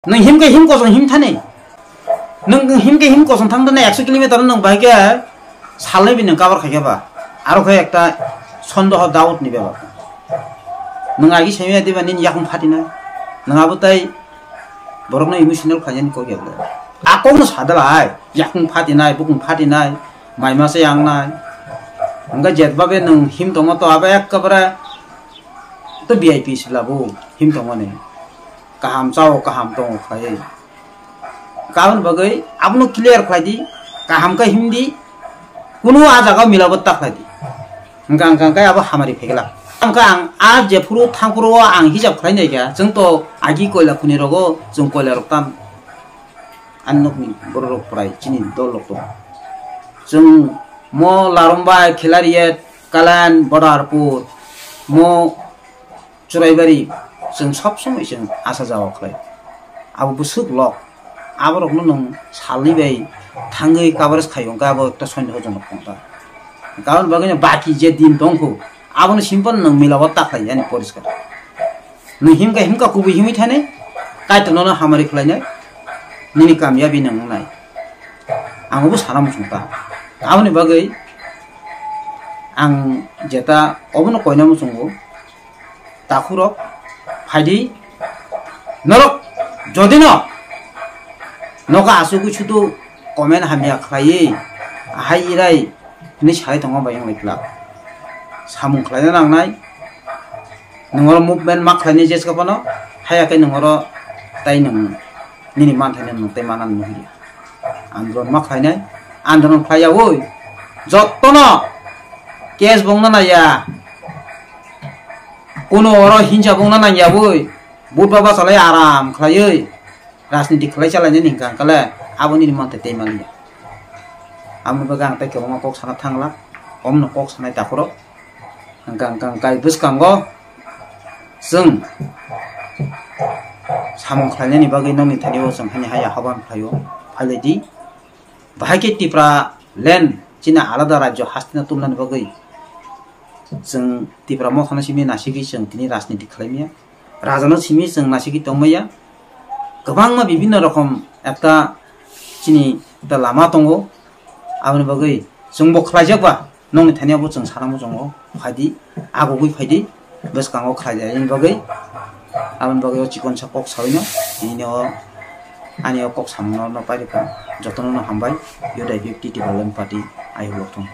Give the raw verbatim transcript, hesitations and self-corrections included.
Nwng himkhe him kosong him thani. Nwng himkhe him kosong thang thani ekso kilometer nwng bahai khe salnwi bini nwng cover khai khe ba. Aro khe ekta sondoho doubt ni bebak. Nwng agi saimaya diba nini yakung phatinai. Nwng abo tai borokno emotional khlainani kok ya bwle. A kokno sadalai, yakung phatinai, bukung phatinai, mai masa yangnai. Hwnkhe jetbabe nwng him tongo to abo ekkabare to V I P sila bo him tongmani. Kaham chao, kaham tongo khlaiwi. Kaboni bagwi abono clear khlai di, kaham khe him di, kunu a jaga milabo ta khlai di. Hwnkha hwnkha khe abo hamari phaikla. Hwnkha ang a jephuru thangphuru o ang hisab khlai nai kha, chwng to agi koila khuni rogo, chwng koila rok tan. Ani nokni borok rok prai chini dol rok tongo. Chwng mo Larumbai, Khilaria, Kalan, Badarpur, mo Churaibari, chwng sob somoi chwng asa jaga khlai. Abo bwswk lok. Aborokno nwng salni bai thangwi coverage khai hwnkhe abo ekta soini hojon rok tongkha. Kaboni bagwino baki je din tongkhu, abono simple nwng milabo ta khlai ani poriskar. Nwng himkha himkha kubui himwi thani, Kaitorno hamari khlainai, nini kamyabi nwng wngnai. Ang obo sana muchungkha. Aboni bagwi ang jeta obono koina muchungo. Takhurok, phaidi, norok, jodi no, noka asugwi sudu comment hamya khlaiwi, ahai irai, hinwi sai tongo bai wng lai glak. Samung khlaina nangnai, nwng oro movement ma khlainai jeska phano, haya khe nwng oro tai nwng nini manthaino nwng tei manani nuhiliya. Andolon ma khlainai, andolon khlaiyawi, jottono case bongna naiya, kuno oro hinsa bongna nangyawi, but ba bachalai aram khlaiwi, rajniti khlai chalainani hwnkha hwnkhe le, abo nini mantha tei maliya. Aboni bagwi ang tei kwbangma kok sana thangla, omno kok sanai takhuro, hwnkha hwnkha kai bwskango, Chwng samung khlainani bagwi nokni thani o chwng hani haya hoban khlaio, phailai di. Bahai khe Tipra land chini alada rajyo hasteno tulnani bagwi chwng Tipra mothano simi nasigwi chwng tini rajniti khlaimaya. Rajano simi chwng nasigwi tongmaya. Kwbangma bibinno rokom ekta chini ekta lama tongo. Aboni bagwi chwngbo khlaijak ba. Nokni thani abo chwng sana muchungo, phaidi, agugwi phaidi, bwskango khlai jani bagwi, aboni bagwi o chikon sa kok sawi no, tini o ani o kok samung no pairikha, jotono no hambai, U D I P F T Development Party, ayuk loktong.